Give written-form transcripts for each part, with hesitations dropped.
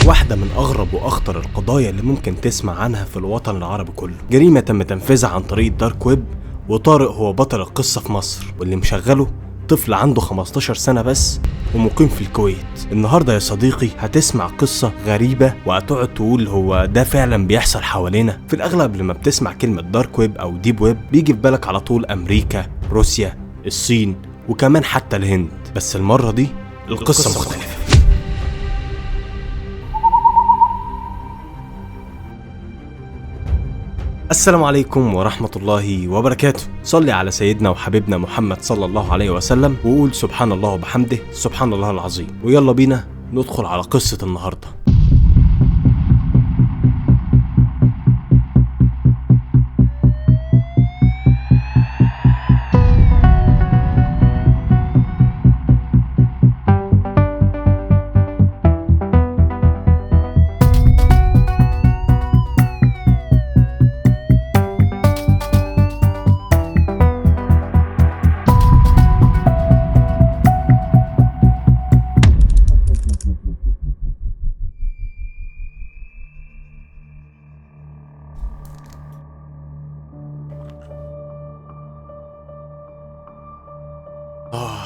واحدة من أغرب وأخطر القضايا اللي ممكن تسمع عنها في الوطن العربي كله، جريمة تم تنفيذها عن طريق ال dark web، وطارق هو بطل القصة في مصر، واللي مشغله طفل عنده 15 سنة بس ومقيم في الكويت. النهاردة يا صديقي هتسمع قصة غريبة وهتقعد تقول هو ده فعلا بيحصل حوالينا. في الأغلب لما بتسمع كلمة dark web أو deep web بيجي في بالك على طول أمريكا، روسيا، الصين، وكمان حتى الهند، بس المرة دي القصة مختلفة. السلام عليكم ورحمة الله وبركاته. صلي على سيدنا وحبيبنا محمد صلى الله عليه وسلم، وقول سبحان الله وبحمده، سبحان الله العظيم. ويلا بينا ندخل على قصة النهاردة.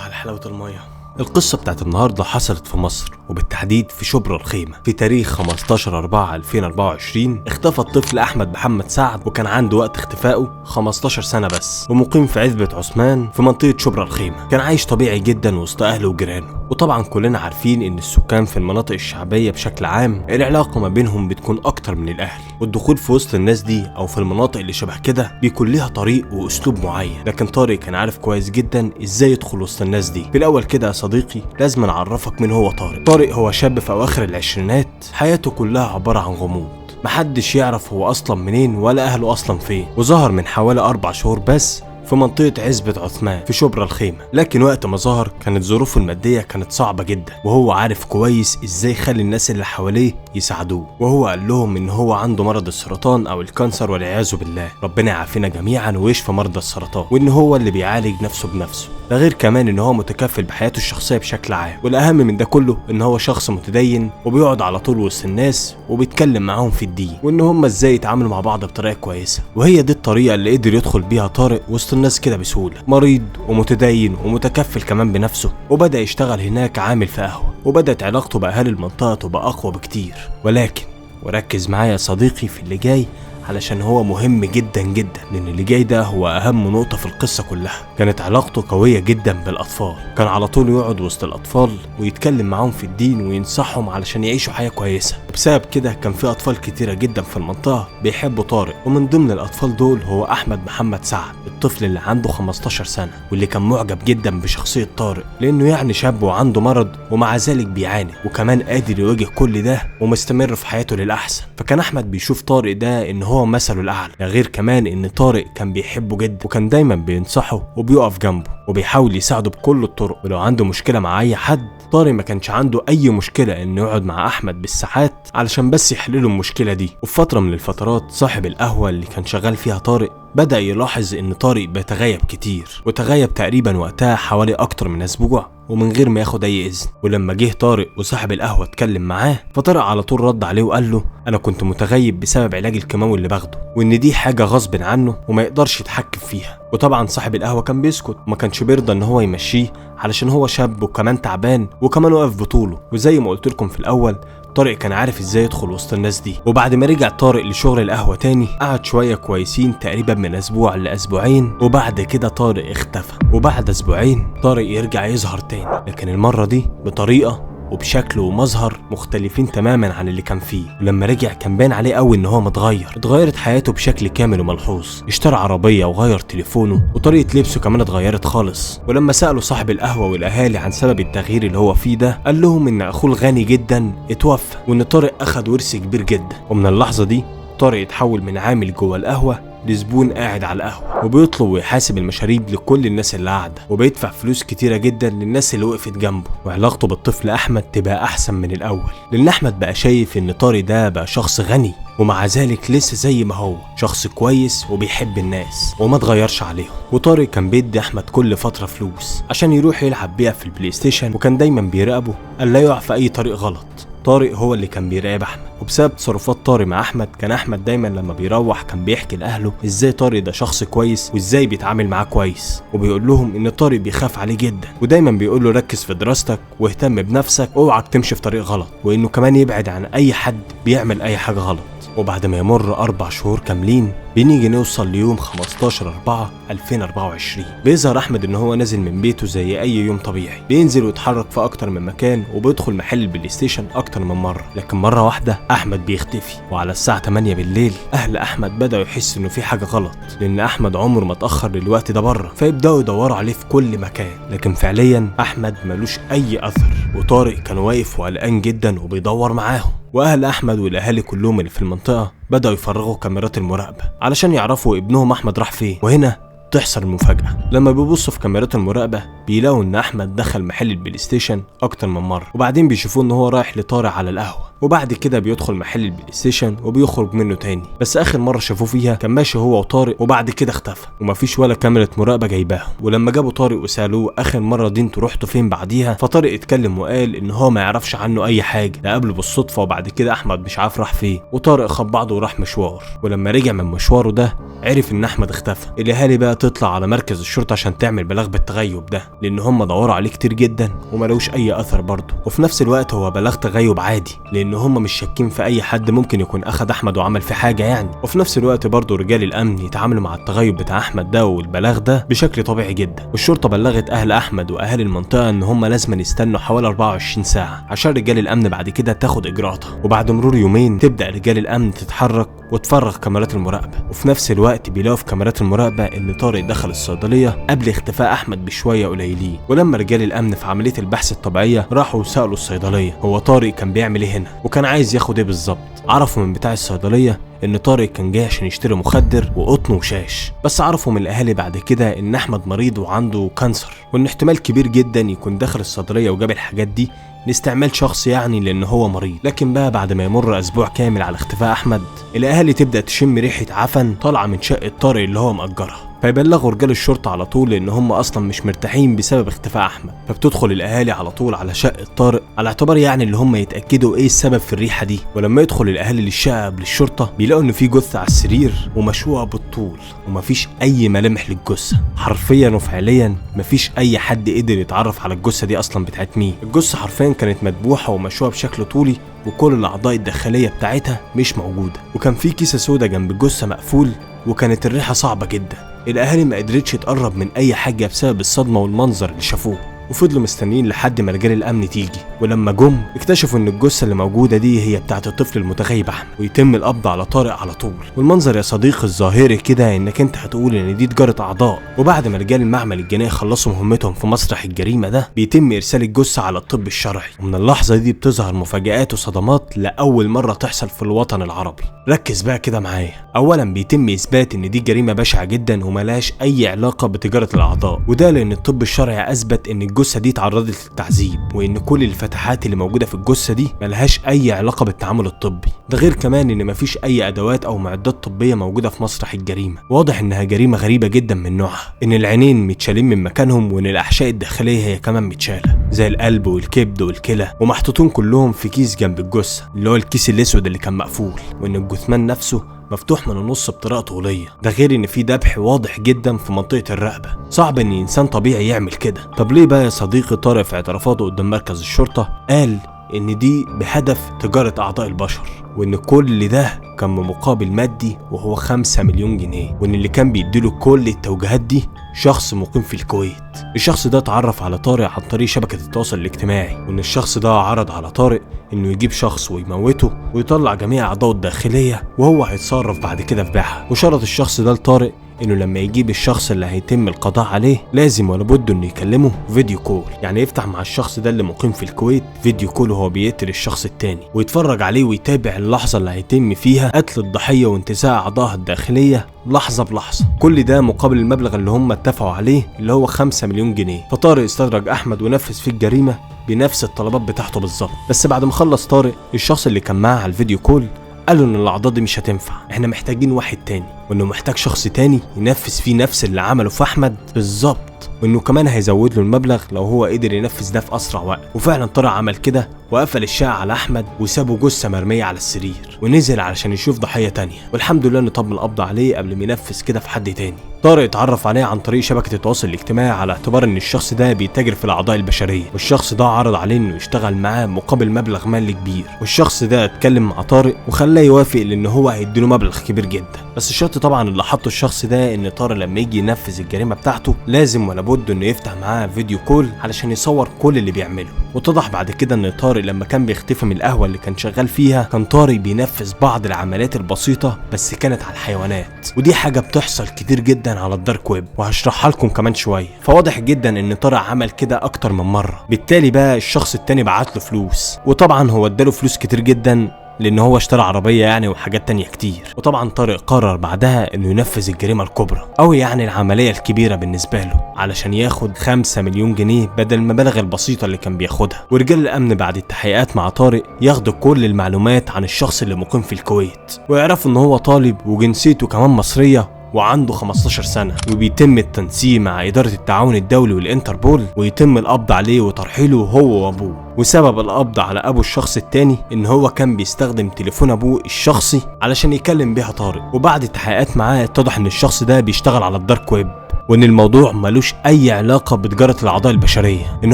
على حلاوة المية. القصة بتاعت النهاردة حصلت في مصر، وبالتحديد في شبرا الخيمة، في تاريخ 15/4/2024. اختفى الطفل أحمد محمد سعد، وكان عنده وقت اختفائه 15 سنة بس، ومقيم في عزبة عثمان في منطقة شبرا الخيمة. كان عايش طبيعي جدا وسط أهله وجيرانه، وطبعا كلنا عارفين إن السكان في المناطق الشعبية بشكل عام العلاقة ما بينهم بتكون أكتر من الأهل، والدخول في وسط الناس دي أو في المناطق اللي شبه كده بيكون ليها طريق وأسلوب معين. لكن طارق كان عارف كويس جدا إزاي يدخل وسط الناس دي. في الأول كده يا صديقي لازم نعرفك مين هو طارق. طارق هو شاب في أواخر العشرينات، حياته كلها عبارة عن غموض، محدش يعرف هو أصلا منين ولا أهله أصلا فين، وظهر من حوالي 4 شهور بس في منطقة عزبة عثمان في شبرا الخيمة. لكن وقت ما ظهر كانت ظروفه المادية كانت صعبة جدا، وهو عارف كويس ازاي يخلي الناس اللي حواليه يساعدوه، وهو قال لهم ان هو عنده مرض السرطان او ال cancer والعياذ بالله، ربنا يعافينا جميعا ويشفي مرضى السرطان، وان هو اللي بيعالج نفسه بنفسه. ده غير كمان ان هو متكفل بحياته الشخصية بشكل عام، والاهم من ده كله ان هو شخص متدين وبيقعد على طول وسط الناس وبيتكلم معاهم في الدين، وان هم ازاي يتعاملوا مع بعض بطريقة كويسة. وهي دي الطريقة اللي قدر يدخل بيها طارق وسط الناس كده بسهولة. مريض ومتدين ومتكفل كمان بنفسه، وبدأ يشتغل هناك عامل في قهوة، وبدأت علاقته بأهالي المنطقة تبقى أقوى بكتير. ولكن وركز معايا يا صديقي في اللي جاي علشان هو مهم جدا جدا، لأن اللي جاي ده هو أهم نقطة في القصة كلها. كانت علاقته قوية جدا بالأطفال، كان على طول يقعد وسط الأطفال ويتكلم معاهم في الدين وينصحهم علشان يعيشوا حياة كويسة. بسبب كده كان في أطفال كتيرة جدا في المنطقة بيحبوا طارق، ومن ضمن الأطفال دول هو أحمد محمد سعد، الطفل اللي عنده 15 سنة، واللي كان معجب جدا بشخصية طارق، لأنه يعني شاب وعنده مرض ومع ذلك بيعاني، وكمان قادر يواجه كل ده ومستمر في حياته للأحسن. فكان أحمد بيشوف طارق ده إن هو مثله الأعلى، ده غير كمان إن طارق كان بيحبه جدا، وكان دايما بينصحه وبيقف جنبه وبيحاول يساعده بكل الطرق. ولو عنده مشكلة مع أي حد، طارق ما كانش عنده أي مشكلة إنه يقعد مع أحمد بالساعات علشان بس يحلله المشكلة دي. وفي فترة من الفترات صاحب القهوة اللي كان شغال فيها طارق بدأ يلاحظ إن طارق بيتغيب كتير، وتغيب تقريبا وقتها حوالي أكتر من أسبوع ومن غير ما ياخد أي إذن. ولما جه طارق وصاحب القهوة اتكلم معاه، فطارق على طول رد عليه وقال له أنا كنت متغيب بسبب علاج الكيماوي اللي باخده، وإن دي حاجة غصب عنه وما يقدرش يتحكم فيها. وطبعا صاحب القهوة كان بيسكت وما كانش بيرضى إن هو يمشيه علشان هو شاب وكمان تعبان وكمان واقف بطوله. وزي ما قلت لكم في الأول، طارق كان عارف ازاي يدخل وسط الناس دي. وبعد ما رجع طارق لشغل القهوة تاني، قعد شوية كويسين تقريبا من اسبوع لاسبوعين، وبعد كده طارق اختفى. وبعد اسبوعين طارق يرجع يظهر تاني، لكن المرة دي بطريقة وبشكل ومظهر مختلفين تماما عن اللي كان فيه. ولما رجع كان باين عليه قوي ان هو متغير، اتغيرت حياته بشكل كامل وملحوظ، اشترى عربية وغير تليفونه وطريقه لبسه كمان اتغيرت خالص. ولما سالوا صاحب القهوة والاهالي عن سبب التغيير اللي هو فيه ده، قال لهم ان اخوه الغني جدا اتوفى وان طارق اخد ورث كبير جدا. ومن اللحظة دي طارق اتحول من عامل جوه القهوة لزبون قاعد على القهوة، وبيطلب ويحاسب المشاريب لكل الناس اللي قاعدة، وبيدفع فلوس كتيرة جدا للناس اللي وقفت جنبه. وعلاقته بالطفل احمد تبقى احسن من الاول، لان احمد بقى شايف ان طارق ده بقى شخص غني، ومع ذلك لسه زي ما هو شخص كويس وبيحب الناس وما اتغيرش عليهم. وطارق كان بيدي احمد كل فترة فلوس عشان يروح يلعب بيها في البلاي ستيشن، وكان دايما بيراقبه الا يقع في اي طريق غلط. طارق هو اللي كان بيراقب احمد، وبسبب تصرفات طارق مع احمد كان احمد دايما لما بيروح كان بيحكي لاهله ازاي طارق ده شخص كويس وازاي بيتعامل معاه كويس، وبيقول لهم ان طارق بيخاف عليه جدا، ودايما بيقول له ركز في دراستك واهتم بنفسك، اوعك تمشي في طريق غلط، وانه كمان يبعد عن اي حد بيعمل اي حاجة غلط. وبعد ما يمر 4 شهور كاملين بنيجي نوصل ليوم 15/4/2024. بيظهر احمد ان هو نازل من بيته زي اي يوم طبيعي، بينزل ويتحرك في اكتر من مكان وبيدخل محل البلاي ستيشن اكتر من مرة، لكن مرة واحدة احمد بيختفي. وعلى الساعة 8 بالليل اهل احمد بداوا يحسوا انه في حاجة غلط، لان احمد عمره ما اتاخر للوقت ده بره، فيبداوا يدوروا عليه في كل مكان، لكن فعليا احمد ملوش اي اثر. وطارق كان واقف وقلقان جدا وبيدور معاهم. واهل احمد والاهالي كلهم اللي في المنطقة بداوا يفرغوا كاميرات المراقبة علشان يعرفوا ابنهم احمد راح فين. وهنا تحصل المفاجأة، لما بيبصوا في كاميرات المراقبة بيلاقوا ان احمد دخل محل البلاي ستيشن اكتر من مرة، وبعدين بيشوفوه ان هو رايح لطارق على القهوة، وبعد كده بيدخل محل البلاي ستيشن وبيخرج منه تاني. بس اخر مرة شافوه فيها كان ماشي هو وطارق وبعد كده اختفى، ومفيش ولا كاميرا مراقبة جايباهم. ولما جابوا طارق وسالوه اخر مرة دي انتوا رحتوا فين بعديها، فطارق اتكلم وقال ان هو ما يعرفش عنه اي حاجة، ده قابله بالصدفة وبعد كده احمد مش عارف راح فين. وطارق خد بعضه وراح مشوار، ولما رجع من مشواره ده عرف ان احمد اختفى. الاهالي بقى تطلع على مركز الشرطة عشان تعمل بلاغ بالتغيب ده، لان هم دوروا عليه كتير جدا وما لقوش اي اثر برضه. وفي نفس الوقت هو بلاغ تغيب عادي، لان هم مش شاكين في اي حد ممكن يكون اخد احمد وعمل فيه حاجة يعني. وفي نفس الوقت برضه رجال الامن يتعاملوا مع التغيب بتاع احمد ده والبلاغ ده بشكل طبيعي جدا. والشرطة بلغت اهل احمد واهالي المنطقة ان هم لازم يستنوا حوالي 24 ساعة عشان رجال الامن بعد كده تاخد اجراءاتها. وبعد مرور يومين تبدا رجال الامن تتحرك وتفرغ كاميرات المراقبة، وفي نفس الوقت بيلاقوا في كاميرات المراقبة ان طارق دخل الصيدلية قبل اختفاء احمد بشوية قليلين. ولما رجال الامن في عملية البحث الطبيعية راحوا وسالوا الصيدلية هو طارق كان بيعمل ايه هنا وكان عايز ياخد ايه بالظبط، عرفوا من بتاع الصيدلية ان طارق كان جاي عشان يشتري مخدر وقطن وشاش. بس عرفوا من الاهالي بعد كده ان احمد مريض وعنده cancer، وان احتمال كبير جدا يكون دخل الصيدلية وجاب الحاجات دي لاستعمال شخص يعني لان هو مريض. لكن بقى بعد ما يمر اسبوع كامل على اختفاء احمد، الاهالي تبدا تشم ريحه عفن طالعه من شقه طارق اللي هو مأجرها، فيبلغوا رجال الشرطة على طول لان هم اصلا مش مرتاحين بسبب اختفاء احمد. فبتدخل الاهالي على طول على شقه طارق على اعتبار يعني اللي هم يتاكدوا ايه السبب في الريحة دي. ولما يدخل الاهالي للشقه قبل الشرطة بيلاقوا ان في جثة على السرير ومشوقه بالطول ومفيش اي ملامح للجثه، حرفيا وفعليا مفيش اي حد قدر يتعرف على الجثة دي اصلا بتاعت مين. الجثة حرفيا كانت مدبوحه ومشوقه بشكل طولي، وكل الاعضاء الداخلية بتاعتها مش موجودة، وكان في كيسه سودا جنب الجثة مقفول، وكانت الريحة صعبة جدا. الاهالي ما قدرتش تقرب من اي حاجة بسبب الصدمة والمنظر اللي شافوه، وفضلوا مستنيين لحد ما رجال الامن تيجي. ولما جم اكتشفوا ان الجثة اللي موجودة دي هي بتاعه الطفل المتغيب احمد، ويتم القبض على طارق على طول. والمنظر يا صديقي الظاهري كده انك انت هتقول ان دي تجارة اعضاء. وبعد ما رجال المعمل الجنائي خلصوا مهمتهم في مسرح الجريمة ده، بيتم ارسال الجثة على الطب الشرعي، ومن اللحظة دي بتظهر مفاجآت وصدمات لاول مرة تحصل في الوطن العربي. ركز بقى كده معايا. اولا بيتم اثبات ان دي جريمة بشعة جدا وملهاش اي علاقة بتجارة الاعضاء، وده لان الطب الشرعي اثبت ان الجثة دي اتعرضت للتعذيب، وان كل الفتحات اللي موجودة في الجثة دي ملهاش اي علاقة بالتعامل الطبي. ده غير كمان ان مفيش اي ادوات او معدات طبية موجودة في مسرح الجريمة. واضح انها جريمة غريبة جدا من نوعها، ان العينين متشالين من مكانهم، وان الاحشاء الداخلية هي كمان متشاله زي القلب والكبد والكلى، ومحطوطين كلهم في كيس جنب الجثة اللي هو الكيس الاسود اللي كان مقفول، وان الجثمان نفسه مفتوح من النص بطريقة طوليه. ده غير ان في ذبح واضح جدا في منطقة الرقبة، صعب ان انسان طبيعي يعمل كده. طب ليه بقى يا صديقي طارق في اعترافاته قدام مركز الشرطة قال ان دي بهدف تجارة اعضاء البشر، وان كل ده كان بمقابل مادي وهو 5 مليون جنيه، وان اللي كان بيديله كل التوجيهات دي شخص مقيم في الكويت. الشخص ده اتعرف على طارق عن طريق شبكة التواصل الاجتماعي، وان الشخص ده عرض على طارق انه يجيب شخص ويموته ويطلع جميع اعضائه الداخلية وهو هيتصرف بعد كده في بيعها. وشرط الشخص ده لطارق انه لما يجيب الشخص اللي هيتم القضاء عليه لازم ولا بد انه يكلمه video call، يعني يفتح مع الشخص ده اللي مقيم في الكويت video call وهو بيقتل الشخص التاني، ويتفرج عليه ويتابع اللحظة اللي هيتم فيها قتل الضحية وانتزاع اعضائها الداخلية لحظة بلحظة. كل ده مقابل المبلغ اللي هم اتفقوا عليه اللي هو 5 مليون جنيه. فطارق استدرج احمد ونفذ فيه الجريمة بنفس الطلبات بتاعته بالظبط. بس بعد ما خلص طارق، الشخص اللي كان معاه على ال video call قالوا ان الاعضاء دي مش هتنفع، احنا محتاجين واحد تاني، وانه محتاج شخص تاني ينفذ فيه نفس اللي عمله في احمد بالظبط. وانه كمان هيزود له المبلغ لو هو قدر ينفذ ده في اسرع وقت. وفعلا طارق عمل كده وقفل الشقة على احمد وسابه جثة مرمية على السرير، ونزل علشان يشوف ضحية تانية. والحمد لله انه تم القبض عليه قبل ما ينفذ كده في حد تاني. طارق اتعرف عليه عن طريق شبكة التواصل الاجتماعي على اعتبار ان الشخص ده بيتاجر في الاعضاء البشرية، والشخص ده عرض عليه انه يشتغل معاه مقابل مبلغ مالي كبير. والشخص ده اتكلم مع طارق وخلاه يوافق لان هو هيديله مبلغ كبير جدا، بس الشرط طبعا اللي حطه الشخص ده ان طارق لما يجي ينفذ الجريمة بتاعته لازم ولا بد انه يفتح معاه video call علشان يصور كل اللي بيعمله. واتضح بعد كده ان طارق لما كان بيختفي من القهوة اللي كان شغال فيها كان طارق بينفذ بعض العمليات البسيطة بس كانت على الحيوانات، ودي حاجة بتحصل كتير جدا على ال dark web وهشرحها لكم كمان شوية. فواضح جدا ان طارق عمل كده اكتر من مرة، بالتالي بقى الشخص التاني بعت له فلوس، وطبعا هو اداله فلوس كتير جدا لان هو اشترى عربية يعني وحاجات تانية كتير. وطبعا طارق قرر بعدها انه ينفذ الجريمة الكبرى او يعني العملية الكبيرة بالنسبة له علشان ياخد 5 مليون جنيه بدل المبالغ البسيطة اللي كان بياخدها. ورجال الامن بعد التحقيقات مع طارق ياخدوا كل المعلومات عن الشخص اللي مقيم في الكويت، ويعرفوا ان هو طالب وجنسيته كمان مصرية وعنده 15 سنة، وبيتم التنسيق مع إدارة التعاون الدولي والإنتربول ويتم القبض عليه وترحيله هو وأبوه. وسبب القبض على أبو الشخص التاني إن هو كان بيستخدم تليفون أبوه الشخصي علشان يكلم بيها طارق، وبعد التحقيقات معاه اتضح إن الشخص ده بيشتغل على ال dark web، وإن الموضوع ملوش أي علاقة بتجارة الأعضاء البشرية، إن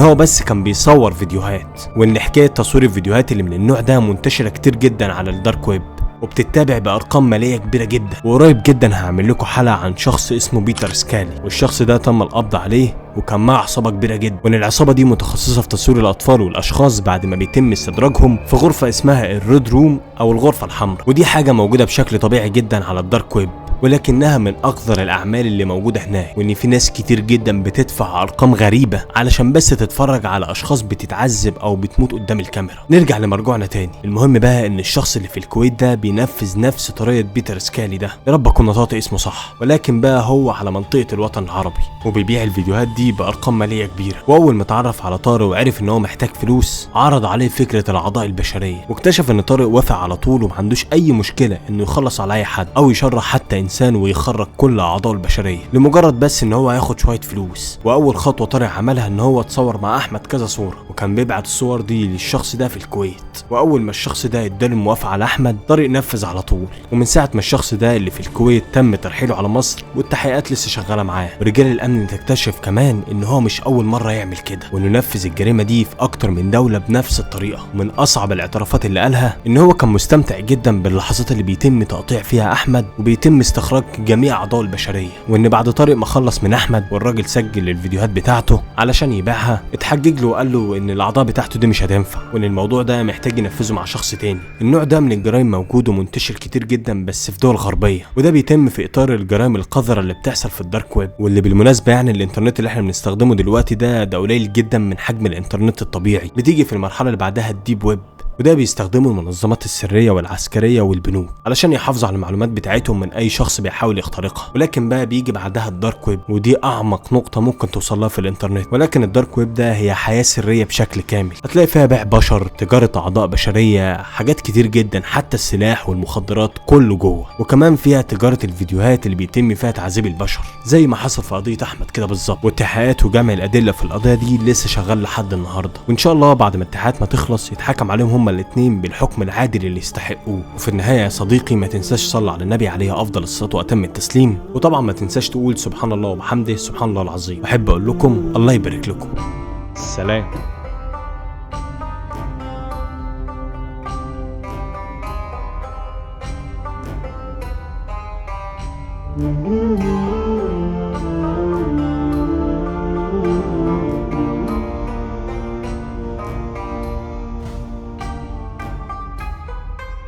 هو بس كان بيصور فيديوهات، وإن حكاية تصوير الفيديوهات اللي من النوع ده منتشرة كتير جدا على ال dark web وبتتابع بارقام ماليه كبيرة جدا. وقريب جدا هعمل لكم حلقة عن شخص اسمه بيتر سكالي، والشخص ده تم القبض عليه وكان معاه عصابة كبيرة جدا، وان العصابة دي متخصصة في تصوير الاطفال والاشخاص بعد ما بيتم استدراجهم في غرفة اسمها ال red room او الغرفة الحمراء، ودي حاجة موجودة بشكل طبيعي جدا على ال dark web، ولكنها من اقذر الاعمال اللي موجودة هناك، وان في ناس كتير جدا بتدفع ارقام غريبة علشان بس تتفرج على اشخاص بتتعذب او بتموت قدام الكاميرا. نرجع لمرجوعنا تاني. المهم بقى ان الشخص اللي في الكويت ده بينفذ نفس طريقه بيتر سكالي ده، يا رب اكون نطقت اسمه صح، ولكن بقى هو على منطقة الوطن العربي، وبيبيع الفيديوهات دي بارقام ماليه كبيرة. واول ما اتعرف على طارق وعرف ان هو محتاج فلوس عرض عليه فكرة الاعضاء البشرية، واكتشف ان طارق وافق على طول ومعندوش اي مشكلة انه يخلص على اي حد او يشرح حتى انسان ويخرج كل اعضاء البشرية لمجرد بس ان هو هياخد شوية فلوس. واول خطوة طارق عملها ان هو اتصور مع احمد كذا صوره، وكان بيبعت الصور دي للشخص ده في الكويت، واول ما الشخص ده اداله الموافقة على احمد طارق نفذ على طول. ومن ساعة ما الشخص ده اللي في الكويت تم ترحيله على مصر والتحقيقات لسه شغالة معاه. ورجال الامن تكتشف كمان ان هو مش اول مرة يعمل كده، وانه نفذ الجريمة دي في اكتر من دولة بنفس الطريقة. ومن اصعب الاعترافات اللي قالها ان هو كان مستمتع جدا باللحظات اللي بيتم تقطيع فيها احمد وبيتم استخراج جميع اعضاء البشرية، وان بعد طارق ما خلص من احمد والراجل سجل الفيديوهات بتاعته علشان يبيعها اتحجج له وقال له ان الاعضاء بتاعته دي مش هتنفع، وان الموضوع ده محتاج ينفذه مع شخص تاني. النوع ده من الجرائم موجود ومنتشر كتير جدا بس في دول غربية، وده بيتم في اطار الجرائم القذرة اللي بتحصل في ال dark web، واللي بالمناسبة يعني الانترنت اللي احنا بنستخدمه دلوقتي ده قليل جدا من حجم الانترنت الطبيعي. بتيجي في المرحلة اللي بعدها ال deep web، وده بيستخدمه المنظمات السرية والعسكرية والبنوك علشان يحافظوا على المعلومات بتاعتهم من اي شخص بيحاول يخترقها. ولكن بقى بيجي بعدها ال dark web، ودي اعمق نقطة ممكن توصل لها في الانترنت. ولكن ال dark web ده هي حياة سرية بشكل كامل، هتلاقي فيها بيع بشر، تجارة اعضاء بشرية، حاجات كتير جدا، حتى السلاح والمخدرات كله جوه. وكمان فيها تجارة الفيديوهات اللي بيتم فيها تعذيب البشر زي ما حصل في قضية احمد كده بالظبط. والتحقيقات وجمع الادلة في القضية دي لسه شغال لحد النهارده، وان شاء الله بعد ما التحقيقات ما تخلص يتحكم عليهم هما الاثنين بالحكم العادل اللي يستحقوه. وفي النهاية يا صديقي ما تنساش صلي على النبي عليه افضل الصلاة واتم التسليم، وطبعا ما تنساش تقول سبحان الله وبحمده سبحان الله العظيم. احب اقول لكم الله يبارك لكم. سلام.